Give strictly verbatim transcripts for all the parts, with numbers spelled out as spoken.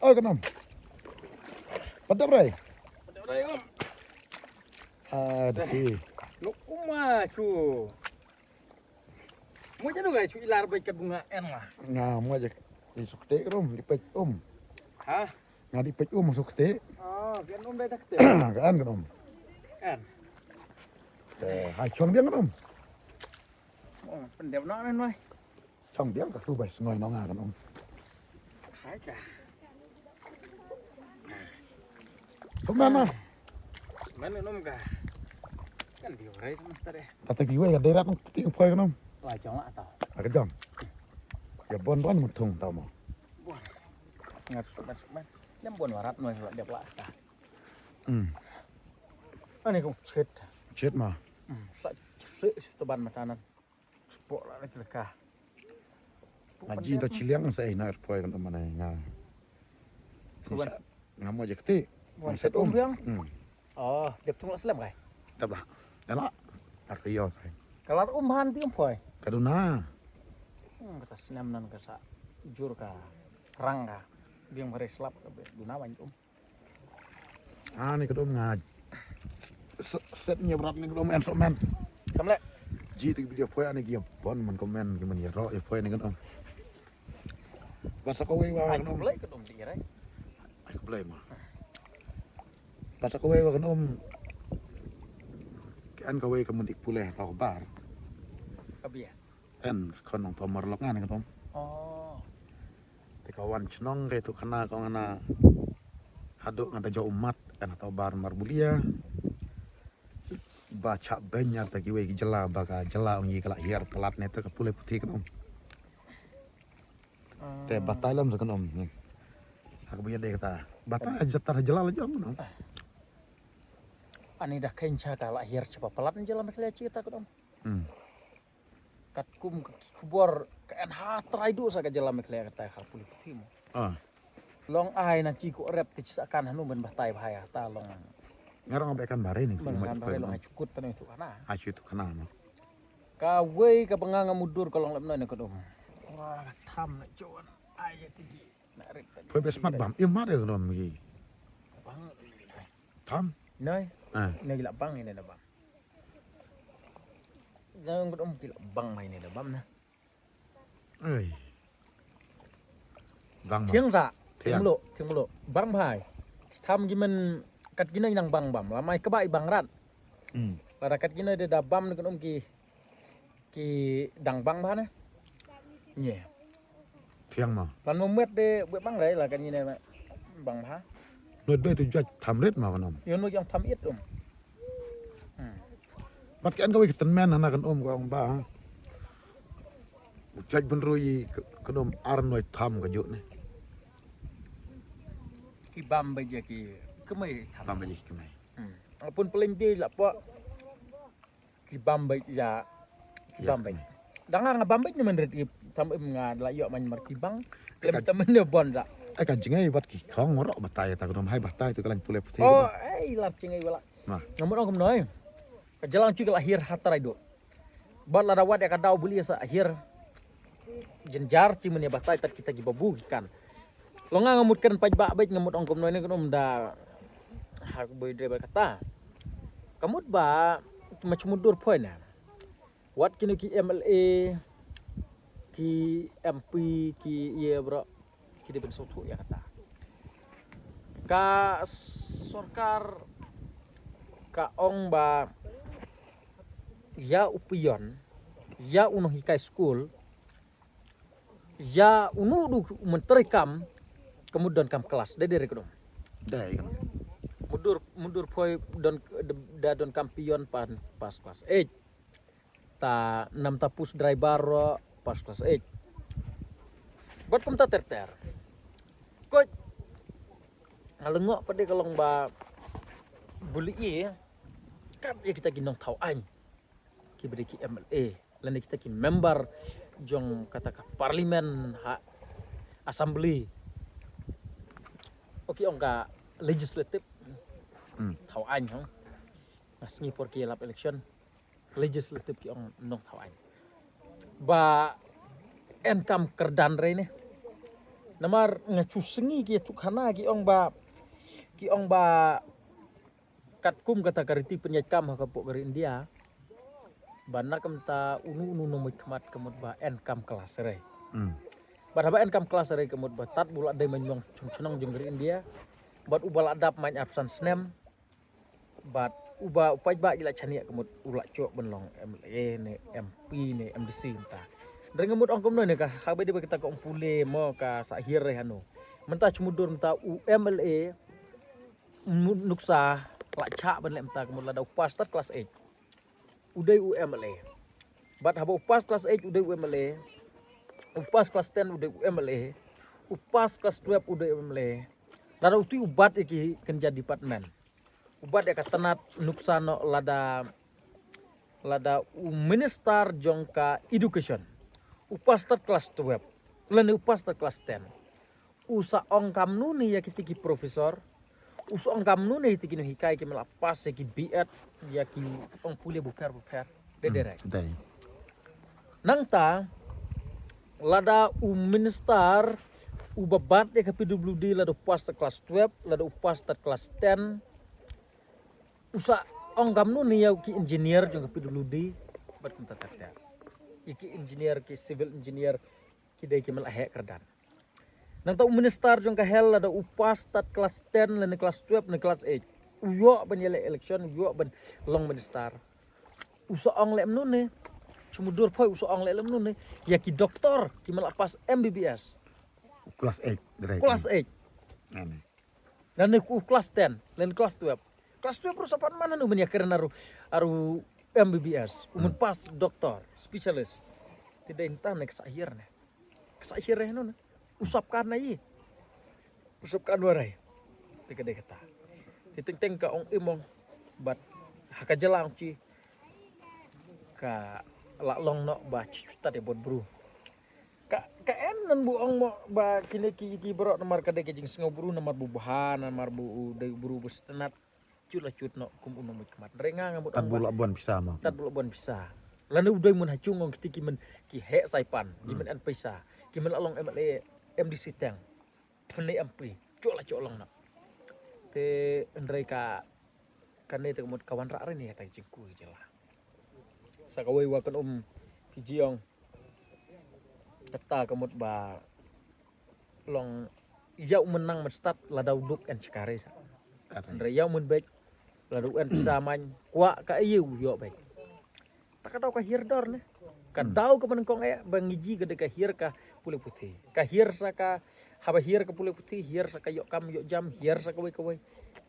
Oi, ka nong. Padap rai. Padap rai, Om. Ah, daki. Lok uma chu. Mo jadu gai chu ilar bai ka bunga en la. Nga mo jak. Di sukte ka nong, di pek um. Ha? Nga di pek um sukte. Oh, kan um bai dakte. Kan ka nong. Kan. Eh, hai chong biang ka nong. Oh, pendep na nai. Chong biang ka su bai snoi nong nga ka nong. Hai ka. Sumen na. Sumen nong ka. Kan bi rai semester eh. Kata ki wei ka derat nong ti poi ka nong. Wah, chong la tau. Aka jong. Ya bon bon mun thung tau mo. Bon. Ngat sumen sumen. Jam bon warat nong la dep la ta. Hmm. Ani kong chet. Chet ma. Hmm. Sa chet si teban matanan. Spok la lagi leka. Ngaji to chiliang sa ina er poi kan mana nga. Bukan. Nga mo je keti. Bukan set um. Hmm. Oh, dia tung la slem kai. Dap lah. Ela. Arti yo sai. Kalar um han ti um poi. Kaduna. Hmm, kata snam nan ka sa jur ka rang ka. Biang bare slap ka be duna wan um. Ah, ni ka dum nga. Set ni brat ni ka dum en so men. Kam le. Ji ti video poi ani ki bon man komen ki man ya ro ya poi ni ka dum. Basa ko wei wa ka dum. Blai ka dum ti rai. Ai blai ma. Basa ko wei wa ka dum. Ki an ka wei ka man ik pule ka bar. Ka bia. En kon nong to mar lok ngan ka dum. Oh. Te ka wan chnong ke tu khana ko ngana. Haduk ngada jo umat kan to bar mar bulia. Ba chak benya ta kiwei ki jela ba ka jela ong yi kala hiar pelat ne ta ka pule puthi ka nong. Te batai lam sa ka nong. Hak buya de kata. Batai jatar jela la jong nong. Ani da khen cha ka la hiar chapa pelat ne jela mesle chi ta ka nong. Hmm. Katkum ka khubor ka en ha trai du sa ka jela Meghalaya kata ha puli puthi mo. Ah. Long ai na chi ko rep ti sa kan hanu men batai bahaya ta long. Ngarang be kan bare ni. Men kan bare long ha chukut tane tu kana. Ha chu tu kana no. Ka wei ka banga nga mudur ka long lem no ne ka dum. Wah, ka tham na jon. Ai ya ti ji. Na rep ta. Poi be smat bam. Im ma de ka dum gi. Bang. Tham. Noi. Ah. Noi la bang ine da bam. Jang ngut um ki la bang mai ne da bam na. Ei. Bang ma. Thiang sa. Thiang. Thiang lo, thiang lo. Bang bhai. Tham ki men kat ki nai nang bang bam. La mai ka bai bang rat. Hmm. La da kat ki nai da bam ngut um ki ki dang bang bha na. Nye. Thiang ma. Lan mo met de buat bang rai la kan ni ne bang bha. Nut be tu jaj tham rit ma kan um. Yo nu jong tham it um. Hmm. Mat kan ka wei ten men na kan um ka ong ba. Jaj ben rui kan um ar noi tham ka juk ne. Ki bam ba je ki kemai tham. Bam ba je ki kemai. Hmm. Apun paling di la po. Ki bam bait ya. Ki bam bait. Dang nga bam bait ni man rit ki tam im nga la yok man mar ki bang. Lem tam ne bon da. Ai ka jingai wat ki khong ro batai ta kudum hai batai tu ka lain pule putih. Oh, ai lar jingai wala. Nah. Ngamut ong kumnoi. Ka jalang chui ka la hir hatar ai do. Bat la dawat ya ka daw buli sa hir. Jenjar ti mene batai tat kita ki babu ki kan. Long nga ngamut kan paj ba bait ngamut ong kumnoi ne kan um da. Ha boi de kata. Kamut ba mach mudur poi na. Wat kino ki M L A ki M P ki ye bro ki de ben sotu ya kata. Ka sorkar ka ong ba ya u pion ya u nonghikai skul ya unu du menteri kam ka mut don kam kelas de de kudum. Dai kan. Mudur mudur poi don da don kam pion pan pas kelas eight. Ta nam ta pus driver ro pas kelas eight. Bot kum ta ter ter. Koj ngalengok pade kalong ba buli i kat ya kita ki nong thau ain. Ki beri ki M L A lane kita ki member jong kata ka parlimen ha assembly. Oki ong ka legislative. Hmm. Thau ain hong. Nga sngi por ki lap election legislative ki ong nong thau ain. Ba en kam kerdan re ne. Namar nga shu sngi ki ïathuhkhana ki ong ba, ki ong ba katkum kata ka riti pynïaid kam ha ka pdeng ka ri India, ba na kumta uno uno u nongmihkhmat ka mut ba en kam klas re. Hmm. Bad haba en kam klas re ka mut ba tad ba u la dei main nongshong shnong jong ka ri India, bad uba la dap main arphew san snem, bad uba u paidbah i la shaniah ka mut u la shuh ban long M L A ne M P ne M D C mynta. Hynrei nga mut ong kumno ne ka, haba dei ba kata ka ong pule mo ka sah hiar re hano. Mynta shu mutdur mynta u M L A, mut nuksa la shah ban leh mynta ka mut lada u pass tad klas eight u dei u M L A. Bad haba u pass klas eight u dei u M L A. U pass klas ten u dei u M L A. U pass klas twelve u dei u M L A. Lada utu u bat ïa ki kynja department, u bat ïa ka tnat, nuksa noh lada, lada u minister jong ka education u pass tad klas twelve lane u pass tad klas ten, u sa ong kumno ne ïa kiti ki professor, u sa ong kumno ne ïa kiti ki nonghikai kiba la pass ïa ki B Ed, ïa ki ong pule bapher bapher. Dei, dei, hmm, right. Dei. Nangta lada u minister uba bat ïa ka P W D lada u pass tad klas twelve, lada u pass tad klas ten, u sa ong kumno ne ïa ki engineer jong ka P W D bad kumta ter ter. Ïa ki engineer, ki civil engineer, ki dei kiba la heh kyrdan. Nangta u minister jong ka health lada u pass tad klas ten lane klas twelve ne klas eight, u ïoh ban ïaleh election, u ïoh ban long minister, u sa ong leh mynno ne, shu mutdur phai, u sa ong leh mynno ne ïa ki doktor kiba la pass M B B S. Klas eight, right. Klas eight. Ane. Lane u klas ten lane klas twelve. Klas twelve ruh sa pat man hano ban ïakren haru, haru M B B S, u myn, hmm, pass doktor, specialist. Te dei mynta ne ka sah hiar ne. Ka sah hiar re hano ne. U sap kan na i. U sap kan warai. Te ka dei kata. Te teng teng ka ong im ong bad ha ka jylla ong shi ka la long noh ba shi shu tad ïa bor bru. Ka, ka en nan bu ong mo ba kine ki, ki baroh namar ka dei ka jingsngew bru, namar bu bha, namar bu u dei bru ba sngewtynnat. Jut la jut noh kum u nongmihkhmat. Hynrei nga nga mut ong ba tad bu la bun pisa mo. Tad bu la bun pisa. Lane u dei myn ha jong ong kiti ki myn, ki heh saipan, ki myn, hmm, en pisa, ki myn la long M L A, M D C teng, pynleit M P, jut la jut long noh. Te hynrei ka, kane te ka mut ka wanrah re ne ïa ka jingkyrkhu jylla. Sa kawei wa kan um ki jingong. Kata ka mut ba long ïa u mynta mynstad lada u duk en shkare sa. Hynrei ïa u mynbeit lada u en pisa main kwah ka ïa u ïoh beit. Ta ka daw ka hiar dor ne. Ka daw ka ban kong eh ba ngi ji ka dei ka hiar ka pule puthi. Ka hiar sa ka, haba hiar ka pule puthi, hiar sa ka ïoh kam ïoh jam, hiar sa kawei kawei.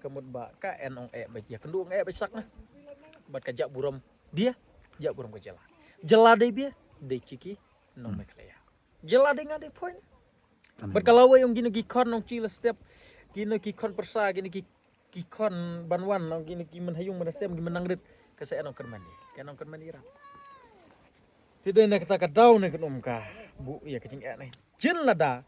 Ka mut ba ka en ong eh beit, ïa kynduh ong eh beit sak ne. Bad ka jah burom bia, jah burom ka jylla. Jylla dei bia, dei shi ki nong Meghalaya. Jylla dei nga dei point. Bad ka lawei ong kino ki khon nongshei la step, kino ki khon pyrsa, kino ki, ki khon ban wan, ong kino ki myn ha ïung myn ha sem, ki myn nang rit, ka sa en ong kyrmen. Ka en ong kyrmen ïa rap. Te dei na kata ka daw ne kan um ka buh ïa ka jingeh ne. Jin lada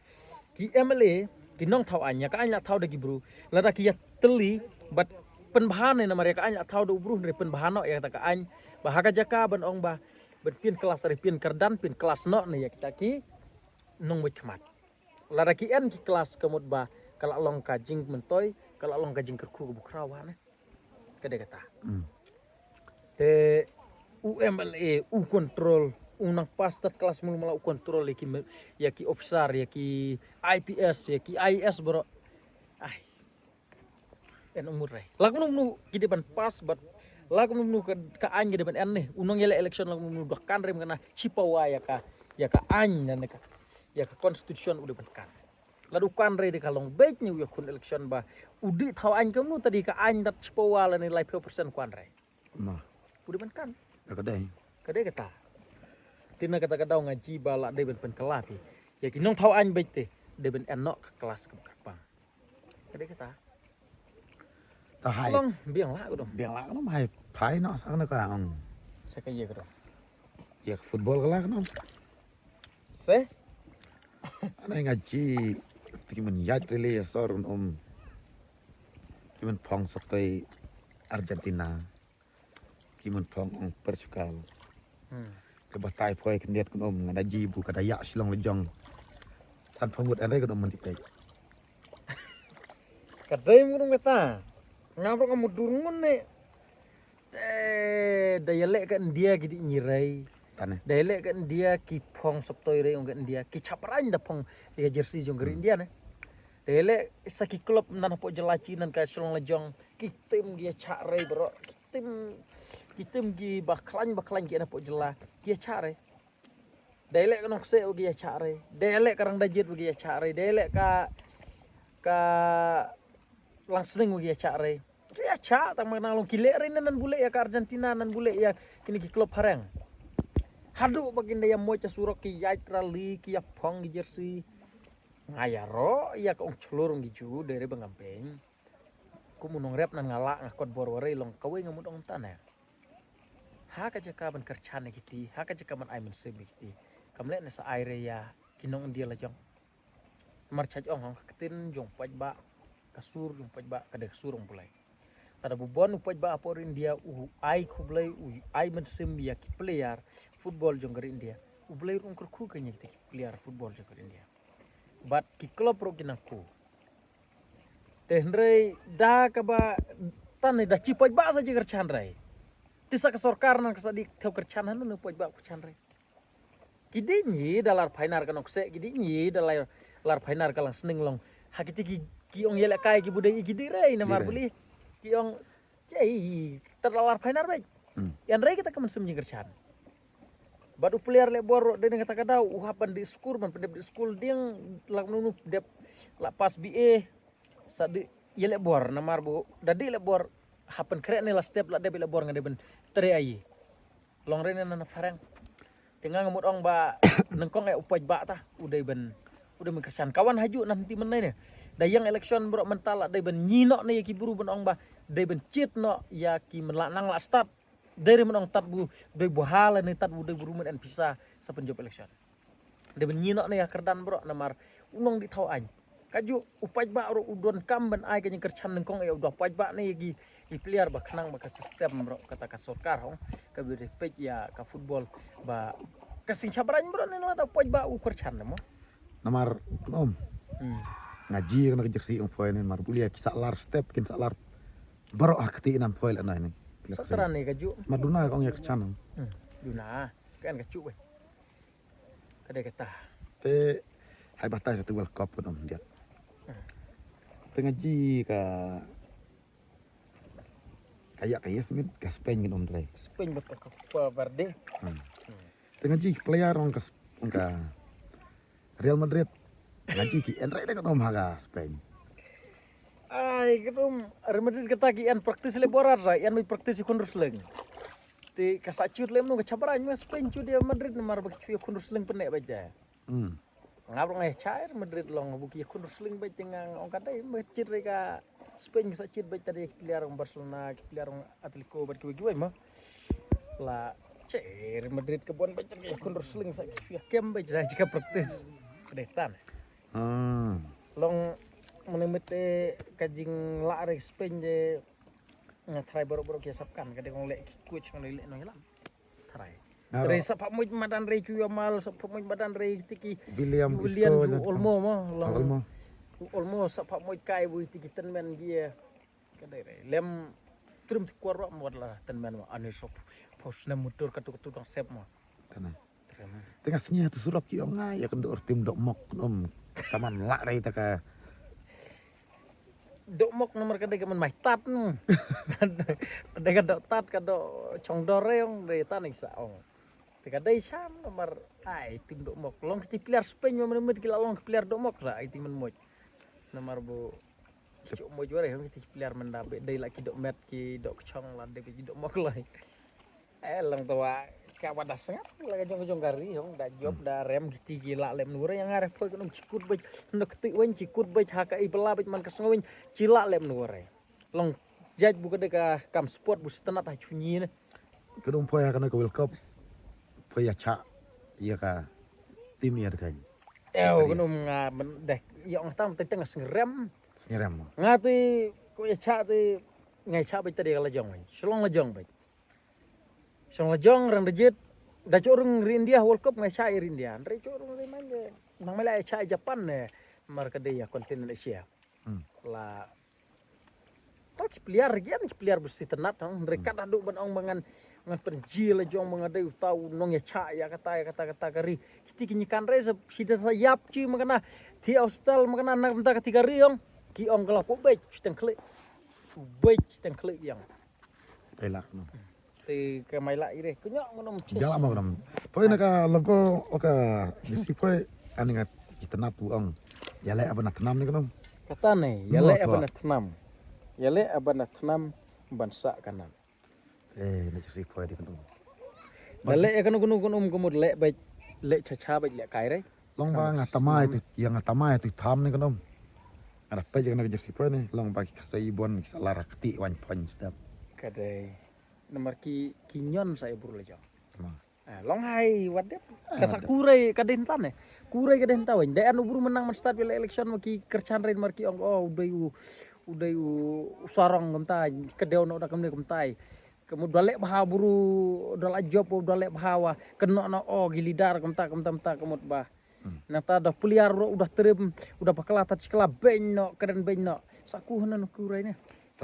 ki M L A, ki nongthaw aiñ, ïa ka aiñ la thaw da ki bru, lada ki ïatylli bad pynbha ne namar ïa ka aiñ la thaw da u bru, hynrei pynbha noh ïa kata ka aiñ ba ha ka jaka ban ong ba ban pynkylla, hynrei pynkyrdan, pynklas noh ne ïa kita ki nongmihkhmat. Lada ki en ki klas ka mut ba ka la long ka jingmyntoi, ka la long ka jingkyrkhu kaba khraw ha ne. Ka dei kata. Hmm. Te u M L A u control, u nang pass third class mul mala u control ïa ki me-, ïa ki officer, ïa ki I P S, ïa ki I A S baroh. Ai. En umur rai. La kumno kumno ki dei ban pass bad la kumno kumno ka, ka aiñ ka dei ban en ne. U nongïaleh election la kumno kumno da kan rim kana shipawa ïa ka, ïa ka aiñ ne ka, ïa ka constitution u dei ban kan. Lada u kan re de ka long beit ne u ïakhun election ba u dih thaw aiñ kumno, ta dei ka aiñ dat shipawa lane laiphew percent kan re. Ma. U dei ban kan. Ka dei. Ka dei kata. Te na kata ka daw nga ji ba la dei ban pynkylla phi. Ïa ki nongthaw aiñ beit te dei ban en noh ka klas kaba kyrpang. Ka dei kata. Ta hai. Long biang la ka dong. Biang la ka dong hai. Phai noh sa ka na ka ong. Sa ka ïa ka dong. Ïa ka football ka la ka dong. Se? Ana nga ji, te ki myn ïaid rili ïa sor un um. Ki myn phong sa tei Argentina. Ki myn phong ong Portugal. Hmm. Ka batai poi khyndiat kun um, nga da ji bu ka da ïa Shillong la jong. Sanphew ngut, hynrei ka dom man dih peit. Ka dei mung kata. Nga ruh nga mutdur ngun ne. Te da ïaleh ka India ki dih ngi rei. Tane. Da ïaleh ka India ki phong soptoi rei ong ka India ki chaprang da phong ïa jersey jong ka ri India ne. Da ïaleh sa ki club nan hapoh jylla chi nan ka Shillong la jong ki tim ki ïa chah rei bro. Ki tim ki tim ki ba khlaiñ ba khlaiñ ki na hapoh jylla ki ïa chah rei. Da ïaleh ka Nongkseh wa ki ïa chah rei. Da ïaleh ka Rangdajied wa ki ïa chah rei. Da ïaleh ka ka Langsning wa ki ïa chah rei. Ki ïa chah tang ma nang long ki leh rei nan bule ïa ka Argentina nan bule ïa kini ki club phareng. Haduh ba kin da ïa moj ka surok ki ïa trali ki ïa phong ki jersey. Nga ïa ro ïa ka ong chlur ong ki ju dei rei ba ngam peng. Kum u nongrep nan nga lah nga kot bor wa rei long kawei nga mut ong tane. Ha ka jaka ban kyrchan ïa kiti ha ka jaka ban ai mynsiem ïa kiti. Kam leh ne sa ai rei ïa ki nong India la jong. Mar chait ong hong ka ktien jong paidbah ka sur jong paidbah ka dei ka sur ong Blei. Lada bu bon u paidbah hapoh India u ai khublei u ai mynsiem ïa ki player football jong ka ri India. U Blei ruh ong kyrkhu ka ïa ki player football jong ka ri India. Bad ki club ruh ki nang ku. Te hynrei da kaba tane da chi paidbah sa chi kyrchan rei. Te sa ka sorkar nan ka sa di thew kyrchan han nu paidbah kyrchan rei. Ki dih ngi da lar painar ka Nongkseh ki dih ngi da lar lar painar ka Langsning long. Ha kiti ki ki ong ïaleh kai ki budai ki dih rei namar buli ki ong ei ta da lar painar beit. Ïan rei kita ka mynsiem jingkyrchan. Bad u player leh bor dei na kata ka daw u hap ban dih skul ban pdep dih skul ding lak nunu dep la pas B A. Sa dih ïaleh bor namar bu da dih leh bor hap ban khreh ne la step la dep ïaleh bor nga dei ban trei ai. Long rei ne na phareng. Te nga nga mut ong ba nyngkong eh u paidbah ta u dei ban u dei ban kyrchan ka wan haju nan ti mynne ne. Da ïeng election bro mynta la dei ban ngi noh ne ïa ki bru ban ong ba dei ban chit noh ïa ki mynla nang la stad. Dei rei ban ong tad bu dei bu ha la ne tad bu dei bu rumen en pisa sa pynjop election. Dei ban ngi noh ne ïa kyrdan bro namar u nong di thaw aiñ. Ka ju u paidbah ruh u don kam ban ai ka jingkyrchan nyngkong ïa u da paidbah ne ïa ki ki player ba khnang ba ka system bro kata ka sorkar hong ka bi dei peit ïa ka football ba ka sing chabraiñ bro ne la da paidbah u kyrchan ne mo. Namar knom. Nga ji ka na ka jersey ong poi ne mar bulia ki sa lar step kin sa lar bro ha kti nam poi la nai ne. Sa tran ne ka ju. Mar duna ka ong ïa kyrchan. Duna ka en ka ju wei. Ka dei kata. Te hai batai satu World Cup pun om dia. Te nga ji ka ka ïa ka Yasmin ka Spain ngi om dei. Spain bad ka Cape Verde. Te nga ji player ong ka ong ka Real Madrid. Nga ji ki en rai dei ka om ha ka Spain. Ai ka om Real Madrid kata ki en practice le borar sa en mai practice khun rusleng. Te ka sa chut lem no ka chabra ngi Spain chut ïa Madrid namar ba ki chut ïa khun wrestling pynne ba ja. Nga bro ngai cha Madrid long bu ki khun wrestling ba jeng nga ong ka dei ba chit re ka Spain ka sa chit ba ta dei ki player ong Barcelona ki player ong Atletico ba ki ba ki ba ma. La che Madrid ka bon ba jeng ki khun wrestling sa ki kem ba ja ka practice. Dei tan. Long mene mete ka jing la re Spain je. Nga tharai baroh baroh ki sap kan ka dei kong leh ki coach kong leh nong ilam. Tharai. Re sap pha muj madan re chu yamal sap pha muj madan re tiki William William Isco, ju Olmo mo long Olmo. Olmo sap pha muj kai bu tiki tenmen gi. Ka dei re lem trum ti kwar mo la tenmen mo ani sop. Pos nem mutur katu katu dong sep mo. Tana. Tengah sini tu surok ki ong ngai ya kendo tim dok mok nom taman lak rei ta ka. Dok mok nomor ka dei ka man mai tat nu. Dei ka dok tat ka dok chong dor rei ong dei tan ik sa ong. Te ka dei sam nomor ai tim dok mok long ki ti player Spain mo men ki la long ki player dok mok sa ai tim man moj. Nomor bu ki chok moj ware ong ki ti player man da be dei la ki dok met ki dok chong la dei ki dok mok lai. Eh lang tawa ka wada sngap la ka jong ka jong kari hong da job da rem kiti ki la lem nure yang are poi kunum chikut bej nok ti wen chikut bej ha ka i bela bej man ka sngo wen chi la lem nure. Long jaj bu ka de ka kam sport bu stenat ha chunyi ne. Kunum poi ha ka na ka World Cup poi ya cha ya ka tim ya de kan. Eh kunum nga men deh ya ong tam teng teng sngrem. Sngrem. Nga ti ko ya cha ti ngai cha bej tadi ka la jong wen. Shlong la jong bej. Song la jong rang dejit da chorung ri India World Cup ngai cha ri India. Re chorung ri man je. Nang mai la ïa chah Japan ne, mar ka dei ïa continent Asia. Hmm. La. To ki player again, ki player bisi tynat hong. Hynrei kat haduh ban ong ba ngan, ngan pynjia la jong ba nga dei uta u nongïachah ïa kata, ïa kata, kata ka ri. Kiti ki nyikan re sa, kita sa ïap chi ma kane. Ti hospital ma kane na mynta kati ka ri hong. Ki ong ka la pubej, chiteng khlieh. Pubej, chiteng khlieh ïang. Te lak no. Te ka mai la ire, ku nyok ngunum chis. Jala mo ngunum. Poi na ka longko, oka, jisi poi, ani nga jitena tu ong. Ïaleh aba na tnam ni ngunum. Kata ne, ïaleh aba na tnam. Ïaleh aba na tnam, ban sah ka nam. Eh, na jisi poi di ngunum. Ïaleh ïa kanu kanu ngunum kumut leh bait, leh cha cha bait leh kai re. Long ba nga tamai tu, ïa nga tamai tu tham ni ngunum. Nga da peit ïa kanu ka jisi poi ni, long ba ki kasei bon, ki sa lar kti wan pon step. Ka dei. Namar ki, ki ñion sa ïa bru la jong. Ma. Ah, long hai wat dep. Ka sa kurai ka dei ntan ne. Kurai ka dei ntan weng. Dei an u bru mynang man start ïa la election ma ki kyrchan rein mar ki ong, oh, u dei u, u dei u, u sarong kumta, ka dei u noh da kumne kumtai. Ka mut da leh bha bru, da la jop, da leh bha wa. Kynnoh noh, oh, ki leader kumta, kumta, kumta, ka mut ba. Nangta da pliar ruh u da trim, u da bakla ta chikla beiñ noh, kren beiñ noh. Sa ku hana no kurai ne.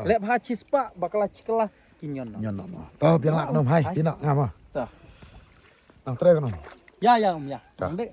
Leh bha chispah, bakla chikla, ki ñion noh. Ñion noh. To biang lak num hai, ki nok ngam ah. To. Nang tre ka num. Ya, ya, um, ya. Nang dek.